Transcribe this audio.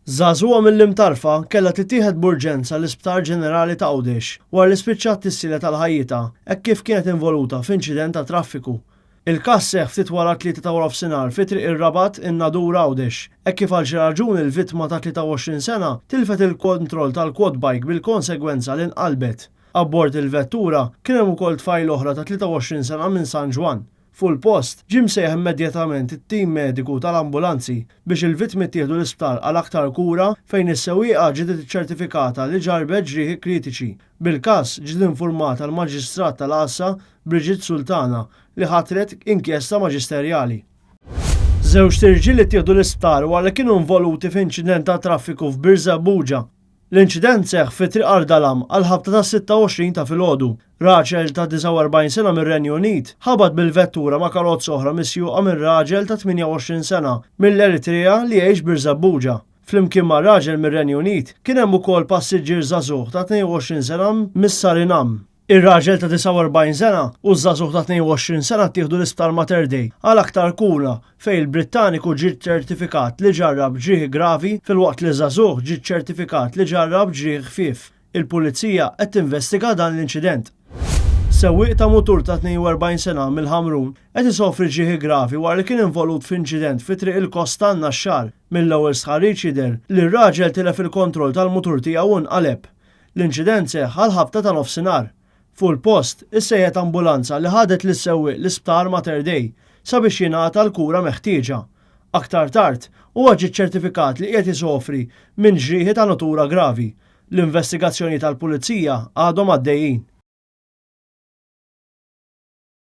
Żagħżugħa mill-Imtarfa kellha tittieħed b'urġenza l-Isptar Ġenerali ta' Għawdex wara li spiċċat tissielet għal ħajjitha hekk kif kienet involuta f'inċident tat-traffiku. Il-każ seħħ ftit wara t-tlieta ta' waranofsinhar fi Triq ir-Rabat, in-Nadur, Għawdex, hekk kif għal xi raġuni l-vittma ta' 23 sena tilfet il-kontroll tal-quad bike bil-konsegwenza li nqalbet. Abbord il-vettura kien hemm ukoll tfajla oħra ta' 23 sena minn San Ġwann. Fuq il-post, ġie msejjaħ immedjatament it-tim mediku tal-ambulanzi biex il-vittmi ttieħdu l-isptar għal aktar kura fejn is-sewwieqa ġiet iċċertifikata li ġarrbet ġrieħi kritiċi. Bil-każ ġiet infurmata l-Maġistrat tal-Għassa Brigitte Sultana li ħatret inkjesta maġisterjali. Żewġt irġiel ittieħdu l-isptar wara li kienu involuti f'inċident tat-traffiku f'Birżebbuġa. L-inċident seħħ fi Triq Ardalam għall-ħabta tas-26 ta' filgħodu. Raġel ta' 49 sena mir-Renju Unit ħabat bil-vettura ma' karozza oħra misjuqa minn raġel ta' 28 sena mill-Eritrea li jgħix Birżebbuġa. Flimkien mar-raġel mir-Renju Unit kien hemm ukoll passiġġier żagħżugħ ta' 22 sena mis-Sarinam. Ir-raġel ta' 49 sena u ż-żagħżugħ ta' 22 sena ttieħdu l-Isptar Mater Dei għal aktar kura fejn il-Brittaniku ġie ċċertifikat li ġarrab ġrieħi gravi filwaqt li ż-żagħżugħ ġie ċċertifikat li ġarrab ġrieħi ħfief. Il-Pulizija qed tinvestiga dan l-inċident. Sewwieq ta' mutur ta' 42 sena mill-Ħamrun qed isofri ġrieħi gravi wara li kien involut f'inċident fi Triq il-Kosta n-Naxxar. Mill-ewwel stħarriġ jidher li r-raġel tilef il-kontroll tal-mutur tiegħu u nqaleb. L-inċident seħħ għall-ħabta ta' nofsinhar. Fuq il-post, issejħet ambulanza li ħadet lis-sewwieq l-Isptar Mater Dei sabiex jingħata l-kura meħtieġa. Aktar tard, huwa ġie ċċertifikat li qiegħed isofri minn ġrieħi ta' natura gravi. L-investigazzjonijiet tal-Pulizija għadhom għaddejjin.